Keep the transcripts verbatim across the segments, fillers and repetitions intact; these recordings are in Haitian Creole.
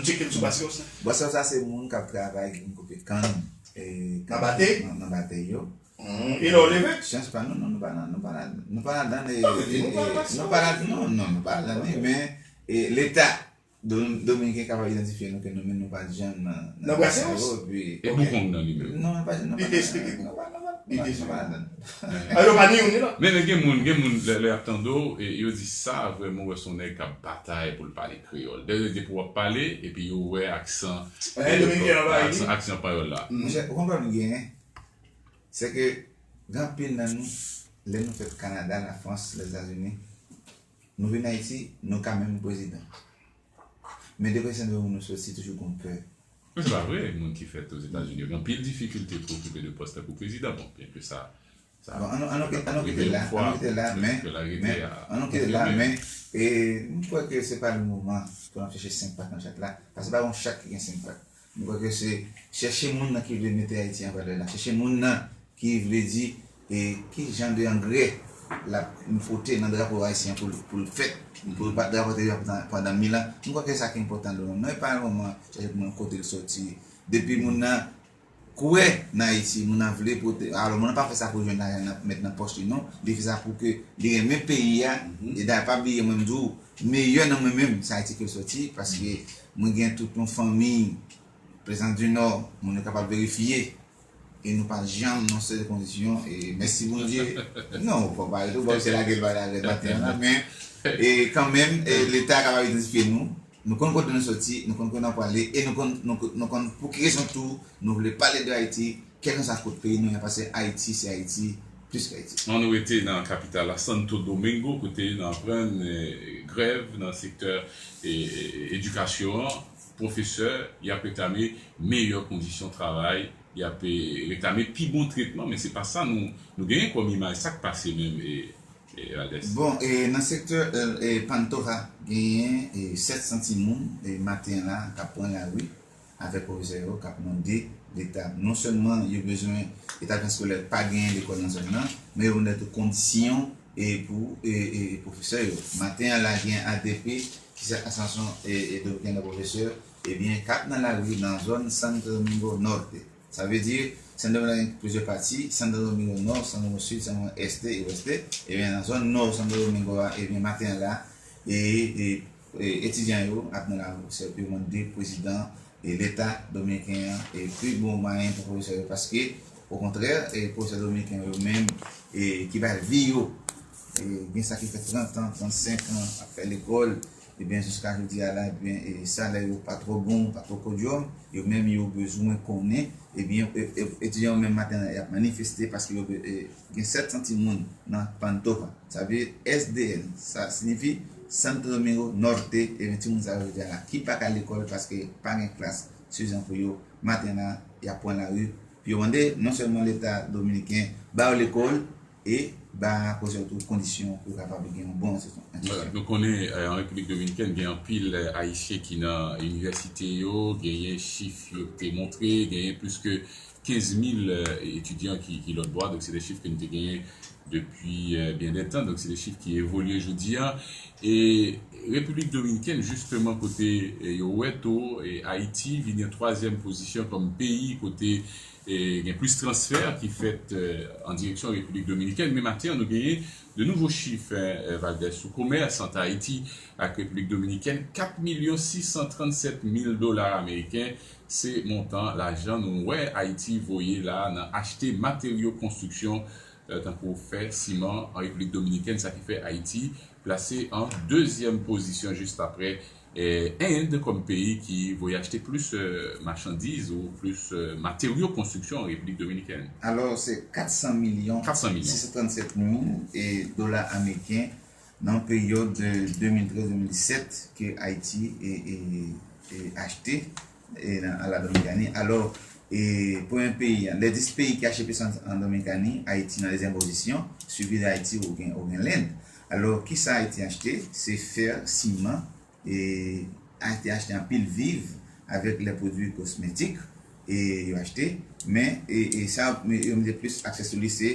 Tcheke m sou Brassos la. Brassos la se moun k ap travay, ki koupe kann, e, Nan batèy? Nan, nan batèy yo. Hmm, e lè w leve? Chans pa nou, non, nou pa nan, nou pa nan, nou pa nan, e, Sa vle di nou pa nan nou pa nan, non, non, nou pa nan, men, e, Leta Dom- Dominiken kapab idantifye nou ke nou menm nou pa janm nan, Nan Brassos? Epi, E Boukong nan li menm. Non, nou pa janm. Li te esplike nou. Nou pa, nou pa, Li te nou pa nan. Alò, pa ni youn ni lòt. Men gen moun, gen moun lè, lè y ap tande w, e, yo di sa vrèman wè se yon nèg k ap batay pou l pale kreyòl. Depi w ap pale, epi yo wè aksan, Anyen Dominiken an pa aksan, aksan panyòl la. Monchè, ou konprann nou genyen? Se ke gen anpil nan nou, lè nou fèt Kanada, Lafrans, Lèzetazini, nou vin Ayiti, nou ka menm prezidan. Men depi Sendomeng nou soti, toujou gon pè. Men se pa vre, moun ki fèt Ozetazini yo gen anpil difikilte pou okipe de pòs tankou prezidan. Bon, byenke sa, sa Bon, ann nou, ann nou, ann nou kite la, ann nou kite la, men, men, ann nou kite la, men, e, m kwè ke se pa le moman pou n ap chèche senk pat nan chat la, paske se pa yon chat ki gen senk pat. M kwè ke se chèche moun nan ki vle mete Ayiti an valè la, chèche moun nan ki vle di, e, ki jan de angrè l ap pote nan drapo ayisyen pou l, pou l fèt, pou l pa drapo te pandan, pandan mil an. M kwè ke sa ki enpòtan nan moman, e pa moman chèche moun kote l soti. Depi moun nan kwè nan Ayiti, moun nan vle pote, alò moun nan pa fè sa pou jwenn lajan nan, met nan pòch li non, li fè sa pou ke li renmen peyi a, e dayè pa bliye mwen m di w, meyè nan mwen menm, se Ayiti ke l soti, paske mwen gen tout yon fanmi, Prezans di Nò, moun yo kapab verifye, e nou pa janm nan sèl kondisyon, e mèsi Bondye, non, fò pa rete, ou pa se lage l pa lage l maten an, men, e kanmenm, e Leta kapab idantifye nou, nou konn kote nou soti, nou konn kote n ap prale, e nou konn, nou, nou konn pou ki rezon tou nou vle pale de Ayiti, kèlkanswa kot peyi nou ye, paske Ayiti se Ayiti, plis ke Ayiti. Ann nou rete nan kapital la, Santo Domingo, kote n aprann, e, grèv nan sektè, e, e, edikasyon an, pwofesè, y ap reklame meyè kondisyon travay, y ap, e, reklame pi bon tretman, men se pa sa nou, nou genyen kòm imaj, sa k pase menm, e, e, Valdès? Bon, e, nan sektè, e, e, Pantoja, genyen, e, sèt san timoun, e, maten an la, k ap pran lari avèk pwofesè yo, k ap mande Leta, non sèlman yo bezwen etablisman eskolè pa genyen lekòl nan zòn nan, men yo mande tou kondisyon, e, pou, e, e, pwofesè yo. Maten an la, gen A D P, ki se Asosiyasyon, e, e, Dominikèn de Pwofesè, ebyen, k ap nan lari nan zòn Santo Domingo Norte. Sa vle di, Santo Domingo gen plizyè pati, Santo Domingo Nò, Santo Domingo Sid, Santo Domingo Este e Weste. Ebyen, nan zòn nò Santo Domingo a, ebyen, maten an la, e, e, e, etidyan yo ap nan lari, se yo mande prezidan, e, Leta dominiken an, e, pi bon mwayen pou pwofesè yo, paske, okontrè, e, pwofesè dominiken yo menm, e, ki bay vi yo, e, gen sa ki fè trant an, trannsenk an, ap fè lekòl, ebyen, jiska jodi a la, ebyen, e, salè yo pa twò bon, pa twò kodyòm, yo menm yo bezwen konnen, ebyen, e, e, etidyan yo menm maten an, y ap manifeste paske yo, e, gen sèt san timoun nan Pantoja. Sa vle S D N, sa siyifi Santo Domingo Norte, ebyen, timoun sa yo jodi a la, ki pa ka lekòl paske pa gen klas sifizan pou yo, maten an la, y ap pran lari, pou yo mande non sèlman Leta dominiken ba yo lekòl, e ba pwofesè yo tou kondisyon pou yo kapab gen yon bon enstitisyon. Nou konnen, e, an Repiblik Dominikèn, gen anpil, e, Ayisyen ki nan inivèsite yo, genyen chif yo te montre, genyen plis ke kenz mil, e, etidyan ki, ki lòtbò a, donk se de chif ke nou te genyen depi, e, byen de tan, donk se de chif ki evolye jodi a. E Repiblik Dominikèn, jisteman, kote, e, yo wè tou, e, Ayiti vini an twazyèm pozisyon kòm peyi kote e, gen plis transfè ki fèt, e, an direksyon Repiblik Dominikèn. Men maten an, nou genyen de nouvo chif, e, e, Valdès, sou komès ant Ayiti ak Repiblik Dominikèn, kat milyon sis san trannsèt mil dola ameriken, se montan lajan nou wè Ayiti voye la nan achte materyo konstriksyon, e, tankou fè, siman, an Repiblik Dominikèn, sa ki fè Ayiti plase an dezyèm pozisyon jis aprè, e, End kòm peyi ki voye achte plis, e, machandiz ou plis, e, materyo konstriksyon an Repiblik Dominikèn. Alò, se kat san milyon, Kat san milyon. sis san trannsèt mil, e, dola ameriken nan peryòd de de mil trèz de mil disèt ke Ayiti, e, e, e, achte, e, nan, a la Dominikani. Alò, e, premye peyi, lè dis peyi ki achte plis an, an Dominikani, Ayiti nan dezyèm pozisyon, swivi de Ayiti ou gen, ou gen Lend. Alò, kisa Ayiti achte? Se fè, siman, e, Ayiti achte anpil viv avèk lè pwodui kosmetik, e, yo achte, men, e, e sa, men, yo mete plis aksan sou li, se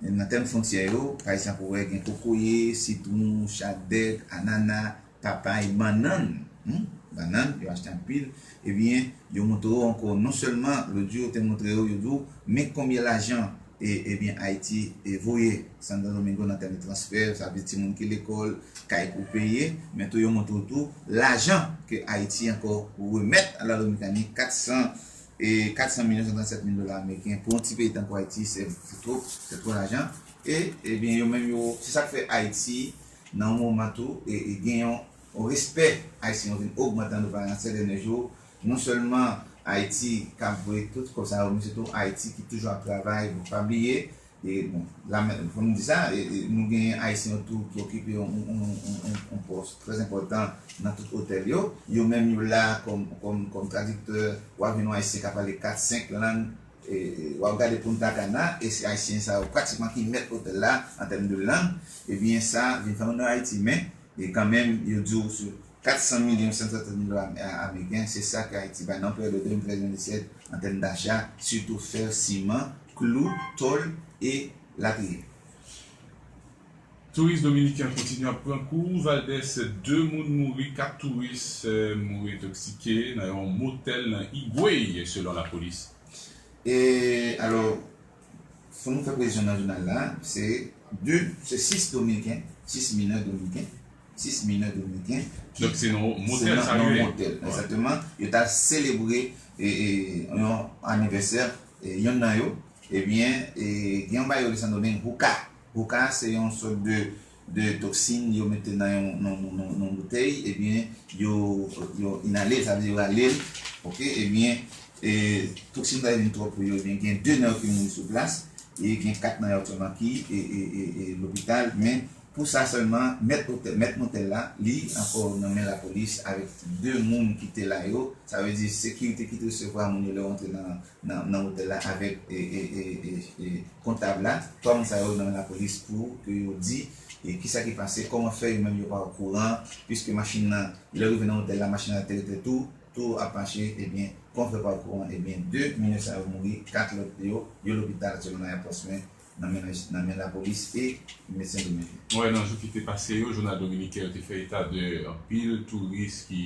nan tèm fwontyè yo, pa egzanp, ou wè gen kokoye, sitwon, chadèk, anana, papay, bannann, Hmm? Bannann, yo achte anpil. Ebyen, yo montre w ankò, non sèlman lòt jou yo te montre yo, yo di w, men konbyen lajan, e, ebyen, Ayiti, e, voye Santo Domingo nan tèm de transfè, sa vle di timoun ki lekòl, kay pou peye, men tou yo montre w tou lajan ke Ayiti ankò remèt a la Dominikani, kat san, e, kat san milyon san trant sèt mil dola ameriken. Pou yon ti peyi tankou Ayiti, se, se twòp, se twòp lajan. E, ebyen, yo menm yo, se sa k fè Ayiti, nan yon moman tou, e, e gen yon, yon respè Ayisyen yo vin ogmante anpil pa sèten jou. Non sèlman Ayiti k ap voye tout kòb sa yo, men se tou Ayiti ki toujou ap travay, bon, pa bliye, e, bon, la, fò nou di sa, e, e, nou gen Ayisyen yo tou ki okipe yon, yon, yon, yon, yon, yon pòs trè enpòtan nan tout otèl yo. Yo menm yo la kòm, kòm, kòm tradiktè, w ap jwenn yon Ayisyen k ap pale kat, senk lang, e, e, w ap gade Punta Cana, e se Ayisyen sa yo pratikman ki mèt otèl la, an tèm de lang, ebyen, sa vin fè onè Ayiti, men, e kanmenm, yo di w sou kat san milyon san sèt mil dola a-, ameriken, se sa ke Ayiti bay nan peryòd de de mil trèz de de mil disèt, an tèm dacha, sitou fè, siman, klou, tòl, e latriye. Touris dominiken an kontinye ap pran kou. Valdès, de moun mouri, kat touris, eh, mouri entòksike nan yon motèl nan Higüey, selon lapolis. E, alò, fò nou fè presizyon nan jounal la, se de, se sis dominiken, sis minè dominiken, sis minè dominiken ki Donk, se nan se motèl nan, sa nan yo ye. Motèl, egzakteman. Yo t al selebre, e, e, yon anivèsè, e, yonn nan yo, ebyen, e, gen yon bagay yo rele Santo Domingo, hookah. Hookah se yon sòt de, de toksin yo mete nan yon, nan, nan, nan, nan boutèy, ebyen, yo, yo inale l, sa vle di yo rale l, oke, ebyen, e, toksin sa vin twòp pou yo, ebyen, gen de nan yo ki mouri sou plas, e gen kat nan yo aktyèlman ki, e, e, e, e lopital, men pou sa sèlman, mèt otè-, mèt motèl la, li ankò nan men lapolis avèk de moun ki te la yo, sa vle di sekirite ki te resevwa moun yo lè yo antre nan, nan, nan otèl la avèk, e, e, e, e, e, kontab la, twa moun sa yo nan men lapolis pou ke yo di, e, kisa ki pase, kòman fè yo menm yo pa okouran, piske machin nan, lè yo rive nan otèl la, machin nan te rete tou, tou ap mache, ebyen, kòman fè pa okouran, ebyen, de minè sa yo mouri, kat lòt yo, yo lopital aktyèlman nan yapò swen, nan men, nan men lapolis e medsen dominiken. Wè, nan jou ki te pase yo, jounal dominiken yo te fè eta de anpil touris ki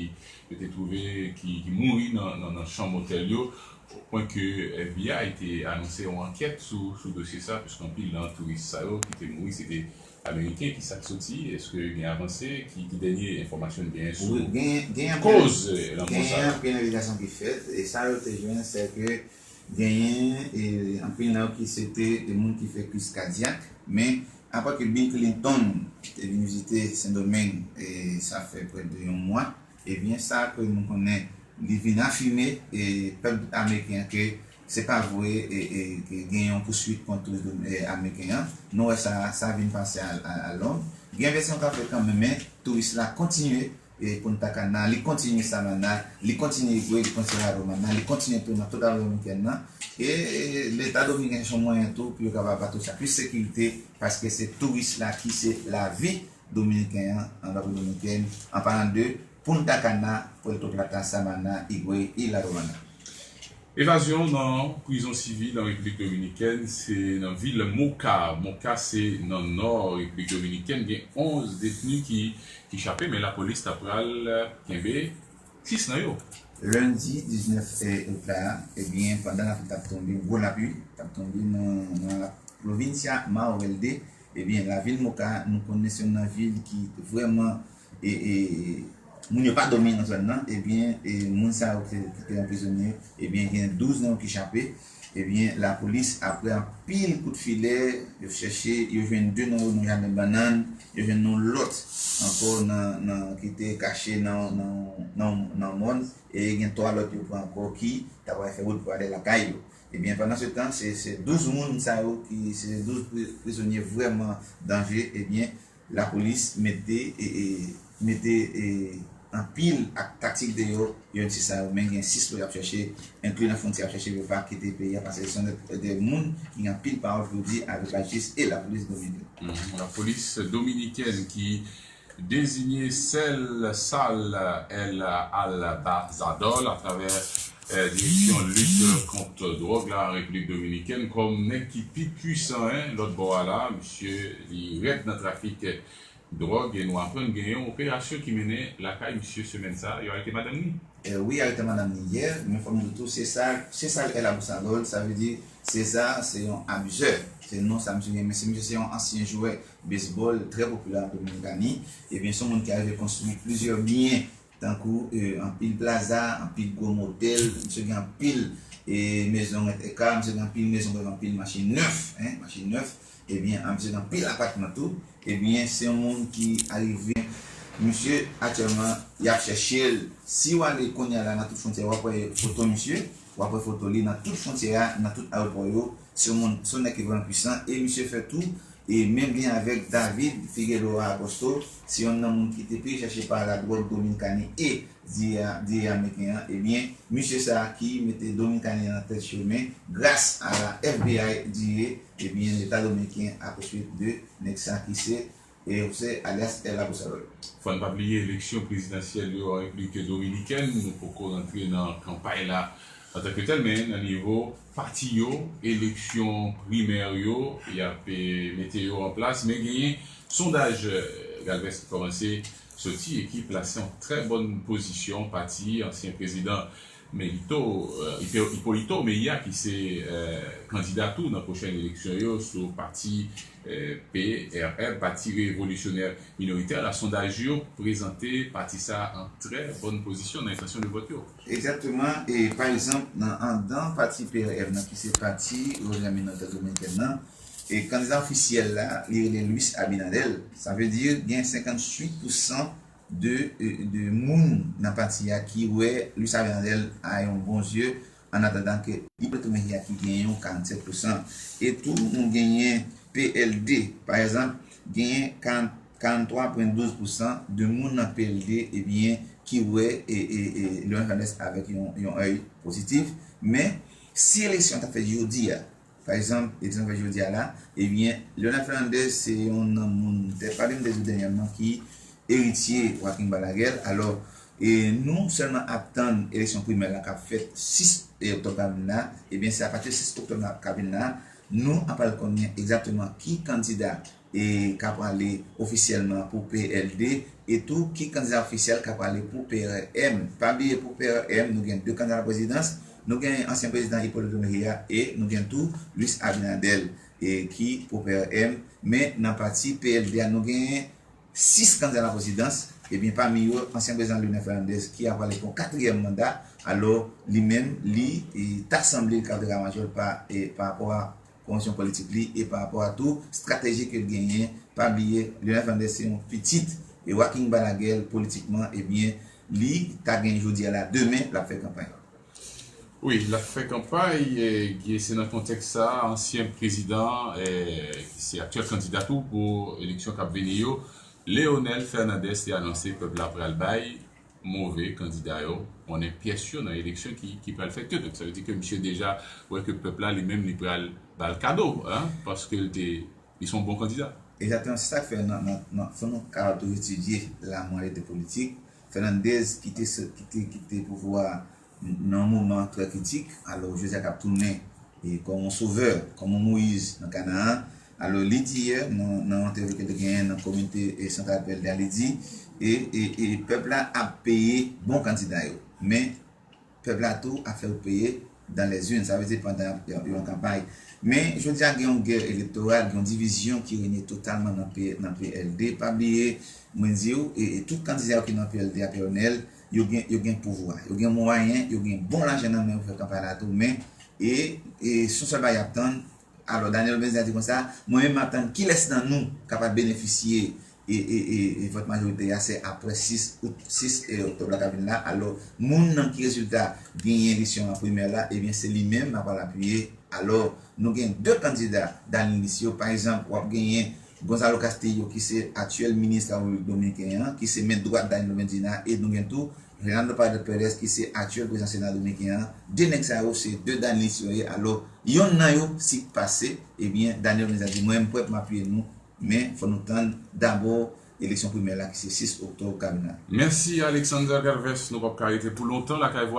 yo te twouve ki, ki mouri nan, nan, nan chanm otèl yo, o pwen ke F B I te anonse yon ankèt sou, sou dosye sa, piske anpil nan touris sa yo ki te mouri, se te Ameriken. Ki sa k soti? Èske gen avanse? Ki, ki dènye enfòmasyon n genyen sou Wi, gen, gen anpil, koz, eh, lanmò sa gen yo? Anpil envestigasyon ki fèt, e sa yo te jwenn, se ke genyen, e, anpil nan yo ki se te de moun ki fè kriz kadyak, men apre ke Bill Clinton te vin vizite Sendomeng, e sa fè prè de yon mwa, ebyen, sa ke nou konnen, li vin afime, e, pèp ameriken an ke se pa vre, e, e, ke gen yon pouswit kont touris, e, ameriken an. Nou wè sa, sa vin pase a, a, a Lond. Gen envestigasyon k ap fèt kanmenm, men touris la kontinye, e, Punta Cana, li kontinye Samana, li kontinye Higüey, li kontinye La Romana, li kontinye tou nan tout Dominikèn nan. E, e, Leta dominiken se yon mwayen tou pou yo kapab ba touris la plis sekirite, paske se touris la ki se lavi dominiken an, an Repiblik Dominikèn, an palan de Punta Cana, Puerto Plata, Samana, Higüey e La Romana. Evazyon nan prizon sivil an Repiblik Dominikèn, se nan vil Moca. Moca se nan nò Repiblik Dominikèn. Gen onz detni ki, ki chape, men lapolis ta pral kenbe sis nan yo. Lendi diznèf out la, ebyen, pandan lapli t ap tonbe, gwo lapli t ap tonbe nan, nan la Provincia Mao Verde, ebyen, lavil Moca, nou konnen se youn nan vil ki vrèman, e, e, moun yo pa dòmi nan zòn nan, ebyen, e, moun sa yo ki, ki te anprizone, ebyen, gen douz nan yo ki chape, ebyen, lapolis, apre anpil kout filè, yo chèche, yo jwenn de nan yo nan jaden bannann, yo jwenn yon lòt ankò nan, nan, ki te kache nan, nan, nan, nan mòn, e gen twa lòt yo pran ankò ki ta pral fè wout pou ale lakay yo. Ebyen, pandan se tan, se, se douz moun sa yo ki se douz pri-, prizonye vrèman danje, ebyen, lapolis mete, e, e, mete, e, anpil ak taktik deyò, yo di sa yo, men gen sis lòt y ap chèche, enkli nan fwontyè y ap chèche, yo pa kite peyi a, paske se yon de, de moun ki gen anpil pawòl pou di avèk lajistis e lapolis dominiken. Mhm. Lapolis dominiken ki deziye Sèl Sal El Albazador atravè, eh, Direksyon Lit Kont Dwòg la an Repiblik Dominikèn kòm nèg ki pi pwisan, en, lòt bò a la, misye, li rèd nan trafik, eh, dwòg, e nou aprann gen yon operasyon ki mennen lakay misye semèn sa a, yo arete madanm li. E wi, arete madanm li yè, men fò m di tou, se sa, se sa l è la bousalòl, sa vle di, César se yon abizè. Se non sa misye gen, men se misye se yon ansyen jwè baseball trè popilè an Dominikani. Ebyen, se yon moun ki arive konstwi plizyè byen, tankou e, anpil plaza, anpil gwo motèl, misye gen anpil e, mezon rent e ka, misye gen anpil mezon, gen anpil machin nèf, en, machin nèf, ebyen, a, misye gen anpil apatman tou, ebyen, se yon moun ki arive, misye aktyèlman, y ap chèche l. Si w ale kounye a la nan tout fwontyè, w ap wè foto misye, w ap wè foto li nan tout fwontyè a, nan tout ayewopò yo, se yon moun, se yon nèg ki vrèman pwisan, e misye fè tou, e menm jan avèk David Figueroa Acosto, se yonn nan moun ki te pi chèche pa ladwòg Dominikani e D E A, D E A ameriken an, ebyen, misye sa a ki mete Dominikani an nan tèt chemen, gras a la F B I, D E A, ebyen, Leta dominiken a pousuiv de nèg sa ki se e José alias El Abusador. Fò n pa bliye eleksyon prezidansyèl yo an Repiblik Dominikèn, nou poko rantre nan kanpay la antanke tèl, men nan nivo pati yo, eleksyon primè yo, y ap e, mete yo an plas, men genyen sondaj e, Galvez ki kòmanse soti e ki plase an trè bòn pozisyon pati ansyen prezidan Melito, e, Hippo- Hipólito Mejia ki se e, kandida tou nan pwochèn eleksyon yo sou pati e, P R M, Pati Revolisyonè Minoritè la. Sondaj yo prezante pati sa a an trè bòn pozisyon nan entansyon de vòt yo. Egzakteman, e pa egzanp, nan anndan pati P R M nan ki se pati Revolisyonè Minoritè Dominikèn nan, e kandida ofisyèl la, li rele Luis Abinader. Sa vle di gen senkanntuit pousan de, e, de moun nan pati a ki wè Luis Abinader a yon bon zye, an atandan ke Hipólito Mejia ki genyen yon karannsèt pousan. E tou, nou genyen P L D, pa egzanp, genyen karann- karanntwa pwen douz pousan de moun nan P L D, ebyen, ki wè e, e, e, Leonel Fernandez avèk yon, yon èy pozitif. Men, si eleksyon an ta fèt jodi a, pa egzanp, eleksyon an fèt jodi a la, ebyen, Leonel Fernandez se yon nan moun, te, pa m te di w dènyèman, ki eritye Joaquin Balaguer. Alò, e nou sèlman ap tann eleksyon primè la k ap fèt sis oktòb k ap vin la, ebyen, se apati sis oktòb k ap vin la, nou ap al konnen egzakteman ki kandida e k ap prale ofisyèlman pou P L D, e tou ki kandida ofisyèl k ap prale pou P R M. Pa bliye pou P R M, nou gen de kandida la prezidans, nou gen ansyen prezidan Hipólito Mejia e nou gen tou Luis Abinader e ki pou P R M, men nan pati P L D a, nou genyen sis kandida la prezidans, ebyen, pami yo, ansyen prezidan Leonel Fernandez ki ap prale pou yon katriyèm manda, alò, li menm, li, e, ta sanble li ka vle ramajòl pa, e, pa rapò a konvansyon politik li e pa rapò a tou estrateji ke l genyen. Pa bliye, Leonel Fernandez se yon pitit e Joaquin Balaguer politikman, ebyen, li ta gen jodi a la, demen, l ap fè kanpay. Wi, l ap fè kanpay, e, se nan kontèks sa a, ansyen prezidan, e, ki se aktyèl kandida tou pou eleksyon k ap vini yo, Leonel Fernandez te anonse pèp la pral bay move kandida yo, konnen pyès yo nan eleksyon ki, ki pral fèt yo. Donk, sa vle di ke misye deja wè ke pèp la, li menm, li pral ba l kado, en, paske l te, li se yon bon kandida. Egzakteman, se sa k fè nan, nan, nan, fò nou kapab toujou etidye lamoralite politik. Fernandez kite, kite, kite pouvwa a nan yon moman trè kritik, alò, jodi a k ap tounen e, kòm yon sovè, kòm yon Moyiz nan Kanaan. Alò, li di yè, nan, nan yon entèvyou ke l te genyen nan komite e, santral P L D a, li di, e, e, e pèp la ap peye bon kandida yo. Men, pèp la tou ap fè yo peye dans les urnes, sa vle di pandan y ap, y ap, y ap kanpay. Men, jodi a, gen yon gè elektoral, gen yon divizyon ki renye totalman nan, P, nan P L D. Pa bliye, mwen di w, e, e tout kandida yo ki nan P L D a, pèsonèl, yo gen, yo gen pouvwa, yo gen mwayen, yo gen bon lajan nan men yo pou fè kanpay la tou, men, e, e se yon sèl bagay y ap tann. Alò, Daniel Medina di konsa, mwen menm m ap tann kilès nan nou kapab benefisye e, e, e, e vòt majorite a, se aprè sis out, sis e, oktòb la k ap vin la. Alò, moun nan ki rezilta genyen eleksyon an primè la, ebyen, se li menm m ap al apiye. Alò, nou gen de kandida Danilis yo. Pa egzanp, w ap genyen Gonzalo Castillo, ki se aktyèl minis la Repiblik Dominiken an, ki se men dwat Danilo Medina, e nou gen tou Reynaldo Paredes Pérez, ki se aktyèl prezidan Sena dominiken an. De nèg sa yo, se de Danilis yo ye. Alò, yonn nan yo, si k pase, ebyen, Danilo Medina di, mwen, m prè pou m apiye nou, men fò nou tann dabò eleksyon primè la, ki se sis oktòb k ap vin la. Mèsi, Alexander Galvez. Nou p ap ka rete pou lontan lakay Vwa